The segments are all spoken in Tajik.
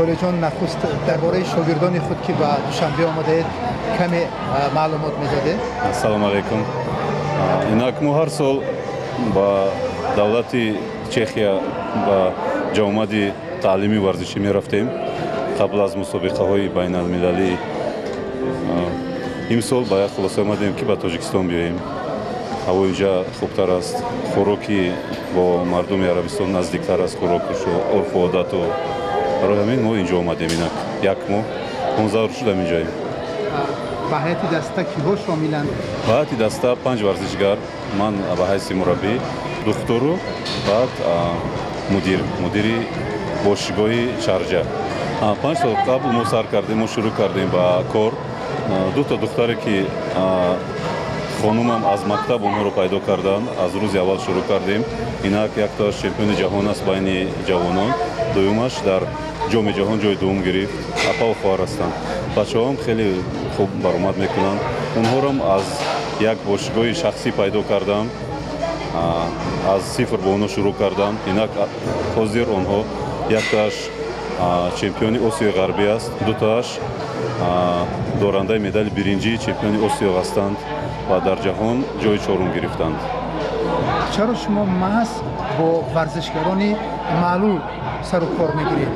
Толеҷон, нахуст дар бораи шогирдони худ, ки ба Душанбе омадаед, каме маълумот медодед. Ассалому алайкум. Инак, мо ҳар сол ба давлати Чехия ба ҷамъомади таълими варзишӣ мерафтем қабл аз мусобиқаҳои байналмилалӣ. Имсол ба як хулоса омадем, ки ба Тоҷикистон биёем. Ҳаво инҷа хубтар аст, хӯроки бо мардуми Арабистон наздиктар аст, хӯрокушу урфу одату. Барои ҳамин мо инҷо омадем. Инак, як моҳ, 15 рӯз шудам инҷоем. Ба ҳайати даста киҳо шомиланд? Ба ҳайати даста панҷ варзишгар, ман ба ҳайси мураббӣ, духтуру баъд мудир, мудири бошгоҳи Шарҷа. 5 сол қабл мо сар кардем, мо шурӯъ кардем ба кор. Дута духтаре, ки хонумам аз мактаб онҳоро пайдо карданд, аз рӯзи аввал шурӯъ кардем. Инак, яктоаш чемпиони ҷаҳон аст байни ҷавонон, дуюмаш дар Ҷоми ҷаҳон ҷои дуюм гирифт. Апаву хоҳар ҳастанд. Бачаҳоам хеле хуб баромад мекунанд. Онҳорам аз як бошгоҳи шахсӣ пайдо кардам, аз сифр бо онҳо шурӯъ кардам. Инак, ҳозир онҳо яктоаш чемпиони Осиёи Ғарбӣ аст, дутоаш дорандаи медали биринҷии чемпиони Осиё ҳастанд ва дар ҷаҳон ҷои чорум гирифтанд. Чаро шумо маҳз бо варзишгарони маълул сару кор мегиред?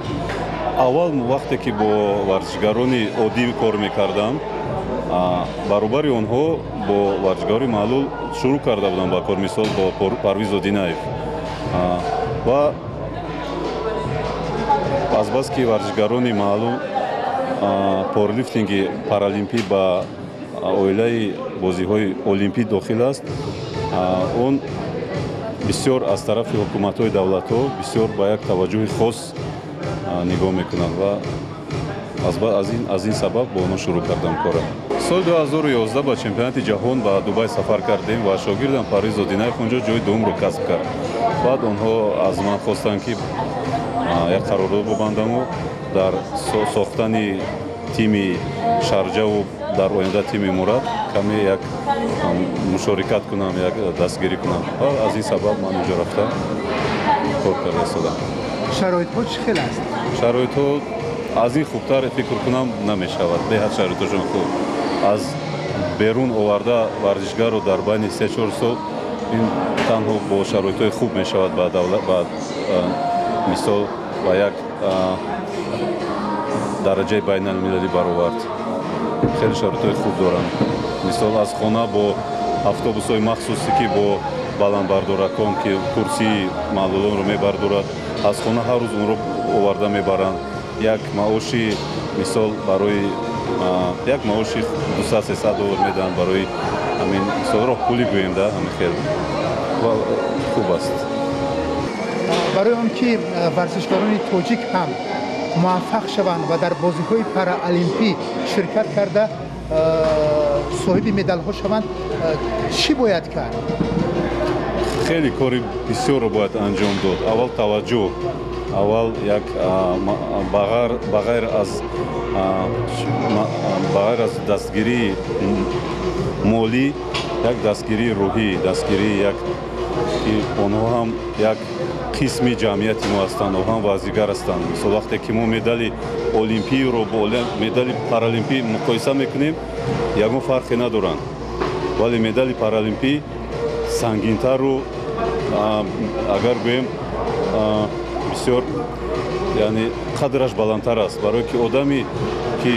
Аввал вақте ки бо варзишгарони оддӣ кор мекардам, баробари онҳо бо варзишгарони маълул шурӯъ карда будам ба кор, мисол бо Парвиз Одинаев. Ва азбаски варзишгарони маълул, пауэрлифтинги паралимпӣ ба оилаи бозиҳои олимпӣ дохил аст, он бисёр аз тарафи ҳукуматҳои давлатҳо бисёр ба як таваҷҷӯҳи хос нигоҳ мекунанд ва аз ин сабаб бо онҳо шурӯъ кардам кора. Соли 2011 ба чемпионати ҷаҳон ба Дубай сафар кардем ва шогирдам Парвиз Одинаев онҷо ҷои дуюмро касб кард. Баъд онҳо аз ман хостанд, ки як қарордод бубандаму дар сохтани тими Шарҷаву дар оянда тими Мурад каме як мушорикат кунам, як дастгирӣ кунам. Ва аз ин сабаб ман инҷо рафта кор карда истодам. Шароитҳо чӣ хел аст? Шароитҳо аз ин хубтар, фикр кунам, намешавад. Беҳад шароитҳошон хуб. Аз берун оварда варзишгарро дар байни 3-4 сол ин танҳо бо шароитҳои хуб мешавад. Ба давлат, ба мисол, ба як дараҷаи байналмилалӣ баровард. Хеле шароитҳои хуб доранд. Мисол, аз хона бо автобусҳои махсусе, ки бо баландбардоракон, ки курсии маълулонро мебардорад, аз хона ҳар рӯз онро оварда мебаранд. Як маоши, мисол, барои як маоши 200-300 доллар медиҳанд барои ҳамин, мисол, роҳпулӣ гӯем да, ҳамин хел хуб аст. Барои он ки варзишгарони тоҷик ҳам муваффақ шаванд ва дар бозиҳои параолимпӣ ширкат карда, соҳиби медалҳо шаванд, чӣ бояд кард? Хеле кори бисёрро бояд анҷом дод. Аввал таваҷҷӯҳ, аввал як ба ғайр аз дастгирии молӣ, як дастгирии рӯҳӣ, дастгирии як, ки онҳо ҳам як қисми ҷамъияти мо ҳастанд, онҳо ҳам варзигар ҳастанд. Мисол, вақте ки мо медали олимпиро бо медали паралимпӣ муқоиса мекунем, ягон фарқе надоранд, вале медали паралимпӣ сангинтару, агар гӯем, бисёр, яъне қадраш баландтар аст, барое ки одаме ки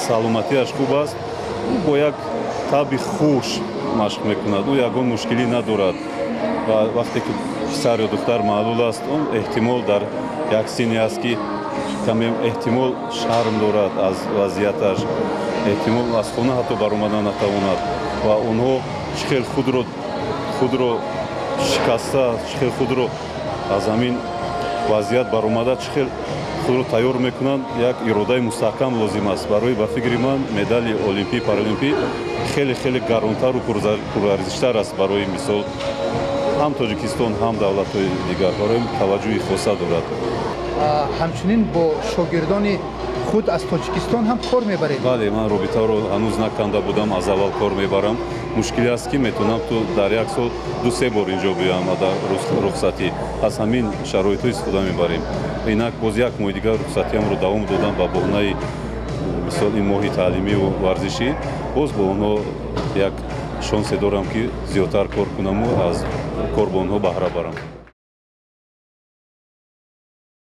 саломатиаш хуб аст, ӯ бо як таби хуш машқ мекунад, ӯ ягон мушкилӣ надорад. Ва вақте ки писар ё духтар маълул аст, он эҳтимол дар як синне аст, ки каме эҳтимол шарм дорад аз вазъияташ, эҳтимол аз хона ҳатто баромадан натавонад. Ва онҳо чӣ хел худро шикаста, чӣ хел худро аз ҳамин вазъият баромада, чӣ хел худро тайёр мекунанд, як иродаи мустаҳкам лозим аст. Барои, ба фикри ман, медали олимпӣ, паралимпӣ хеле хеле гаронтару пурарзиштар аст барои, мисол, ҳам Тоҷикистон, ҳам давлатҳои дигар, барои таваҷҷӯҳи хоса дорад. Ҳамчунин бо шогирдони худ аз Тоҷикистон ҳам кор мебаред? Бале, ман робитаро ҳанӯз наканда будам, аз аввал кор мебарам. Мушкиле аст, ки метавонам ту дар як сол 2-3 бор инҷо биёям дар рухсатӣ. Аз ҳамин шароитҳо истифода мебарем. Инак боз як моҳи дигар рухсатиамро давом додам ба баҳонаи, мисол, ин моҳи таълимию варзишӣ. Боз бо онҳо як шонсе дорам, ки зиёдтар кор кунаму аз кор бо онҳо баҳра барам.